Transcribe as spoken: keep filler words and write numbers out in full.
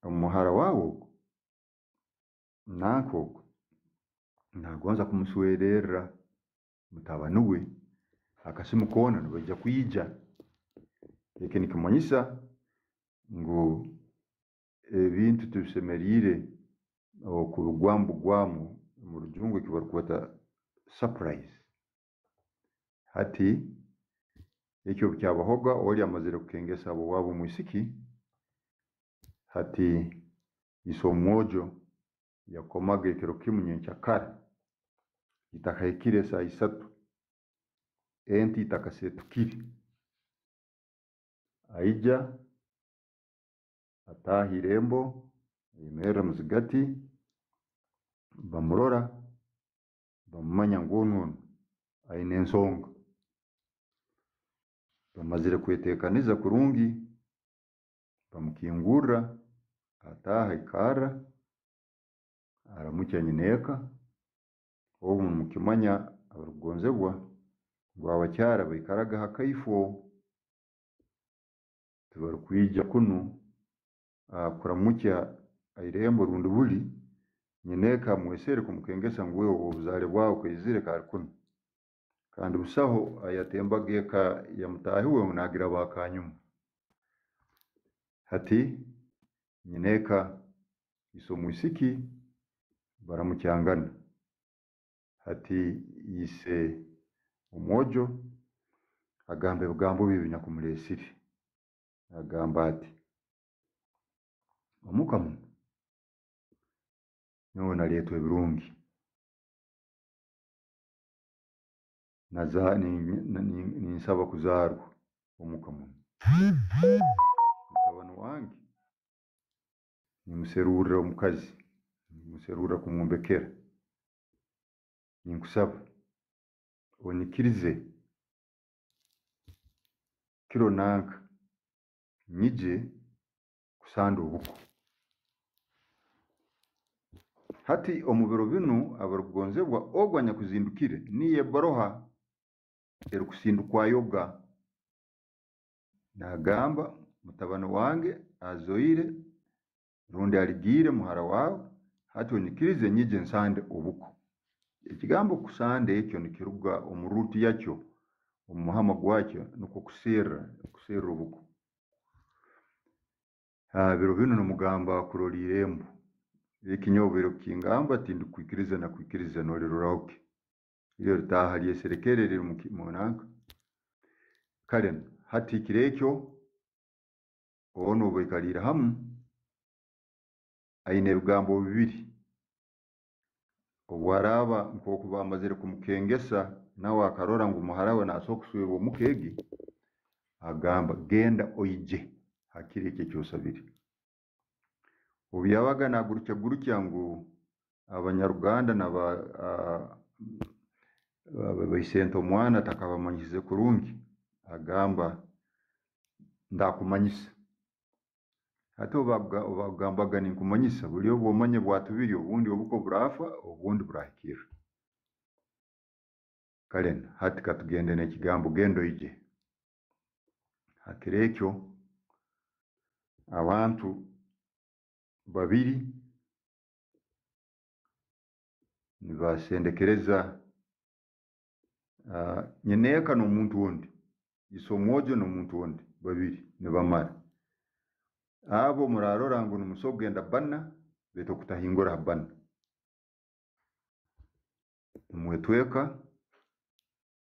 Omuhara waawe ogu, nanka ogu, naagonza kumuswererra mutabani we, akasimu koona nibaija kwija. Eki nikimanyisa ngu ebintu tibisemeriire okubigwamu bugwamu, omu Rujungu eki barukweta surprise. Hati, ekyo obu kyabahoga, oli amazire kukengesa abo wabo omwisiki, hati ise omwojo yakomaga ekiro kimu nyenkyakara, itakahikire saaha isatu, ente itakaseetukire. Aija, ataaha irembo, ayemerra muzigati, bamurora, bamumanya ngu onu, onu aine ensonga. Bamazire kweteekaniza kurungi, bamukingurra, ataaha, aikarra, aramukya nyineeka. Obu nimukimanya abarukugonzebwa ngu abakyara baikaraga ha kaifo. Tibarukwija kunu, ah, kuramukya ha irembo rundi buli, nyineeka amwesere kumukengesa ngu, "Iwe obuzaale bwawe kaizire kali kunu." Kandi busaho ayatembaga eka ya mutaahi we ngu naagira ba kanyuma. Hati nyineeka ise omwisiki baramukyangana. Hati ise omwojo agamba ebigambo bye ebi nyakumuleesire. Agamba ati, "Omuka munu, nyowe naleetwa ebirungi. Naza-, ni-, ni-, ni-, ninsaba kuzaarwa omuka munu. Mutabani wange, nimuserurra omukazi, nimuserurra kumwombekera. Ninkusaba, onyikirize kiro nanka, nyije kusanda obuko." Hati omu biro binu abarukugonzebwa, ogu anyakuzindukire, niyo ebbaruha erukusindukwa ayoga. Naagamba, "Mutabani wange azoire, rundi aligiire muhara waawe, hati onyikirize nyije nsande obuko." Ekigambo kusanda ekyo nikiruga omu root yakyo, omu muhama gwakyo, nukwo kuserra, kuserra obuko. Ha biro binu nimugamba kurora irembo. Eki nyowe obu erukukingamba, tindukwikiriza na kwikiriza, noliroraho ki? Iryo litaaha lyeserekere liri mu ki-, mu nanka. Kale, hati kiro ekyo, onu obu baikaliire hamu, aine ebigambo bibiri. Obu araaba nkooku bamazire kumukengesa, nawe akarora ngu muhara we naasobora kuswerwa omuka egi, agamba, "Genda oije ha kiro eki eki osabire." Obu yabaga naagurukyagurukya ngu Abanyaruganda na ba, ah, ba, ba, ba isente omwana atakabamanyisize kurungi, agamba, "Ndakumanyisa." Hati obu baga-, obu bagambaga, "Ninkumanyisa," buli obu omanye bwatubiri, obundi obuko burafa, obundi burahikirra. Kale, hati katugende n'ekigambo, "Genda oije." Ha kiro ekyo, abantu babiri nibasendekereza, ah, nyineeka n'omuntu ondi, ise omwojo n'omuntu ondi, babiri nibamara. Abo murarora ngu nimusobora kugenda bana, baitu okutahingura ha bana. Nimwetweka,